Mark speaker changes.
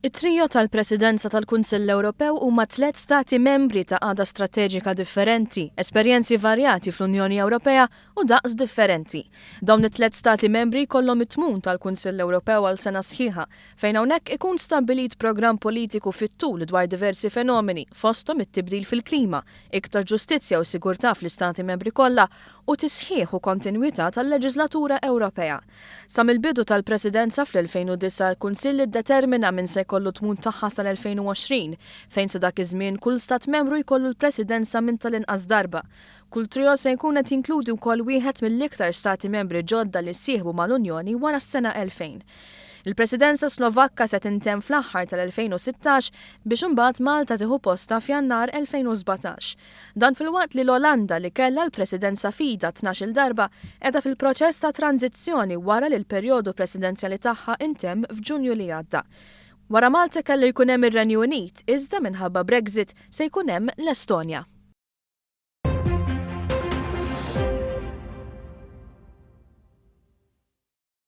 Speaker 1: It-trio tal-Presidenza tal-Kunsill Ewropew huma tlett stati membri ta' qagħda strateġika differenti, esperjenzi varjati fl-Unjoni Ewropea u daqs differenti. Dawn it-tlett stati membri jkollhom it-tmun tal-Kunsill Ewropew għal sena sħiħa, fejn hawnhekk ikun stabbilit programm politiku fit-tul dwar diversi fenomeni, fosthom it-tibdil fil-klima, iktar ġustizzja u sigurtà fl-istati membri kollha u tisħiħ u kontinwità tal-leġiżlatura Ewropea. Sa mill-bidu tal-Presidenza fl-2009 l-Kunsill iddetermina min se jkollu t-tmun tagħha sal-2020, fejn sa dak iż-żmien kull Stat Membru jkollu l-Presidenza minn tal-inqas darba. Kull trio se jkun qed jinkludi wkoll wieħed mill-iktar Stati Membri ġodda li ssieħbu mal-Unjoni wara s-sena 2000. Il-Presidenza Slovakka se tintemm fl-aħħar tal-2016 biex imbagħad Malta tieħu postha f'Jannar 2017. Dan filwaqt li l-Olanda, li kellha l-Presidenza f'idha 12-il darba, qiegħda fil-proċess ta' tranżizzjoni wara li l-perjodu presidenzjali tagħha intemm f'Ġunju li għadda. Wara Malta kellu jkun hemm ir-Renju Unit, iżda minħabba Brexit se jkun hemm l-Estonja.